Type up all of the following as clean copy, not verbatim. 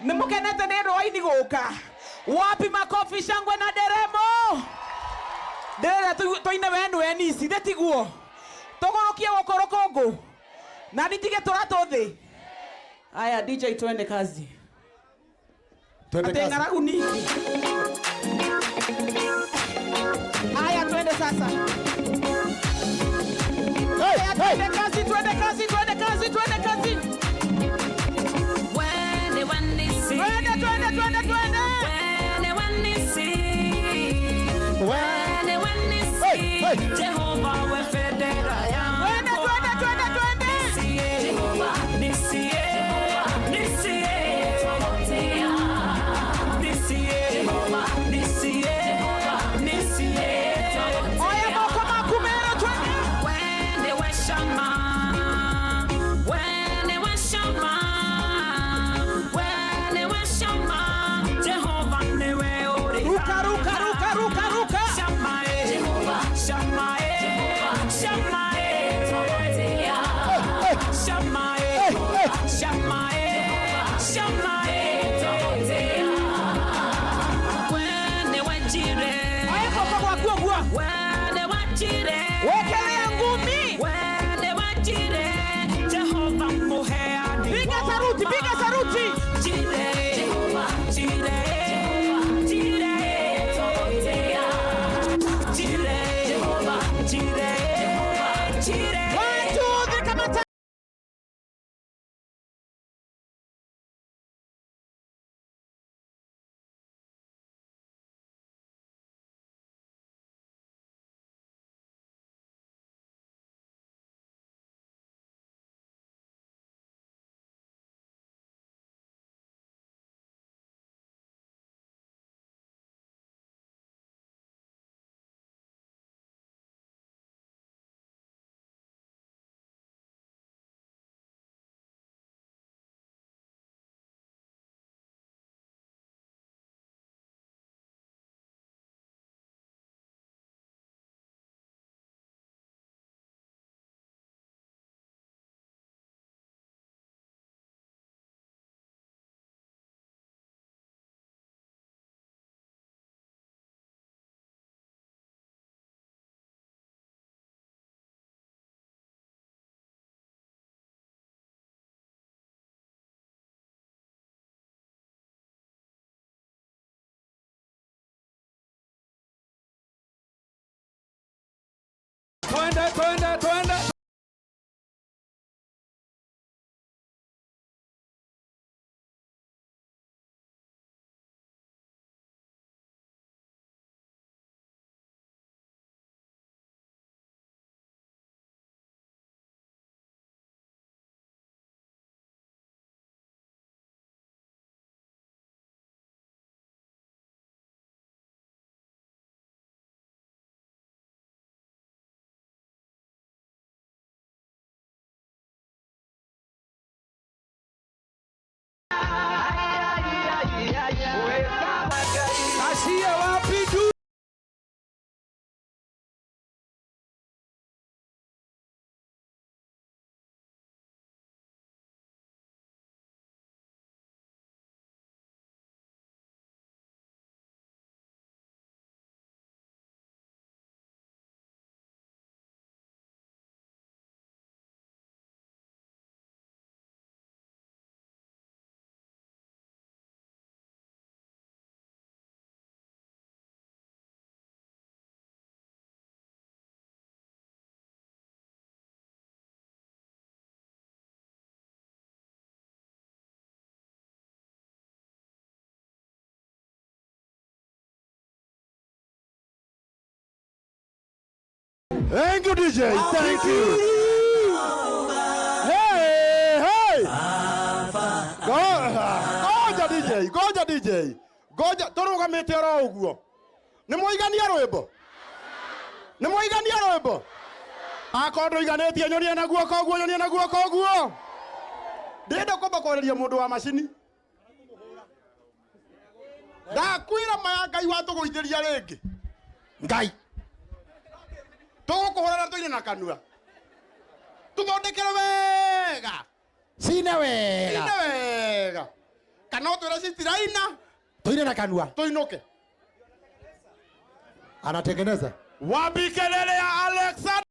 Nĩ mũkenete nĩ ũndũ wa aini gũka? Wapi makofi, shangwe na nderemo? Ndĩrenda tũine wenu wenisi thĩ tiguo tũgũrũkie gũkũ rũkũngũ na nitige tũratũ thĩ. Aya DJ, twende kazi. Twende Ate kazi. ng'aragu niki. Haya, twende sasa. Hey, Haya, hey. twende kazi, twende kazi, twende kazi, twende kazi. Twende, twende, twende, twende. Hey, hey. Jehova we federa Twende, twende, twende, twende. Oya moko maku mero, twende. Ruka, ruka, ruka, ruka, ruka. Hey, hey. Oya koko gwaku ũguo. Wekelea ngumi. Piga saruti, piga saruti. One, two, three, kamata. Twende, twende, twende. Asia wapi du? Thank you, DJ. Thank you. Hey, hey. Goja DJ, goja DJ. Goja turugamite oro uguo. Ni mwaigania rwimbo? Ni mwaigania rwimbo? Akorwo nduiganitie nyonie na guoko uguo, nyonie na guoko uguo. Ndĩrenda kwamba kwarĩria mũndũ wa macini. Ndakwĩra maya Ngai watũgũithĩria rĩngĩ. Ngai tũgũkũhũra na tũine na kanua tũthondekere wega Cine wega. ine wega. Kana ũtwĩre citiraina. Tuine na kanua. Tũinũke. Anatengeneza. Wapi kelele ya Alexander?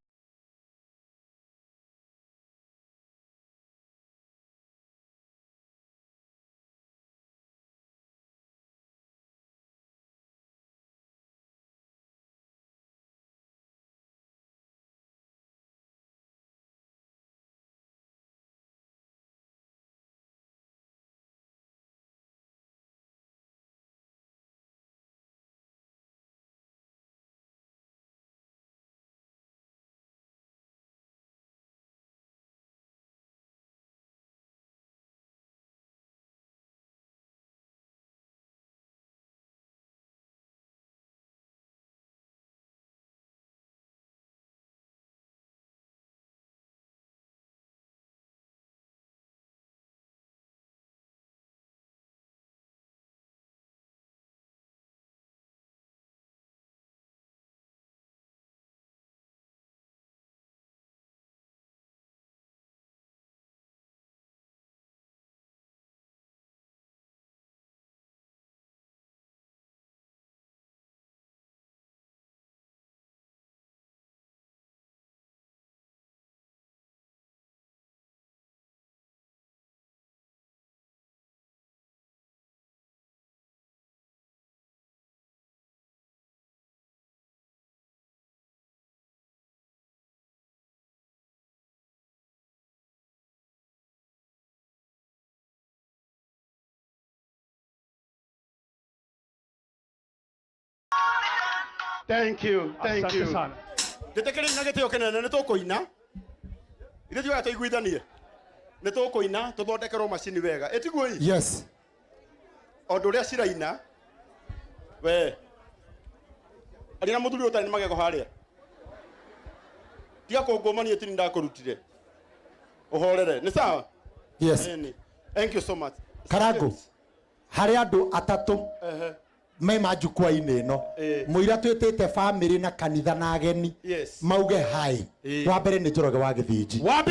Thank you, thank Asante you. sana. Njĩtĩkĩria na gĩtĩo kĩnene nĩ tũkũina. Ithuĩ tuoya tũiguithanie. Nĩ tũkũina tũthondekerwo macini wega. Ĩtiguo ii? Yes. Ũndũ ũrĩa ciraina we aria na mũthuri ũtarĩ na magego harĩa. Tiga kũngũma niĩ tini ndakũrutire. Ũhorere. Nĩ sawa? Yes. Ĩni. Thank you so much. Karango. Harĩ andũ atatũ Ehe. mema jukwaa-inĩ ĩno Eh. mũira twĩtĩte famĩlĩ na kanitha na ageni Yes. mauge hai Eh. wa mbere nĩ Njoroge wa Gĩthĩnji. Wapi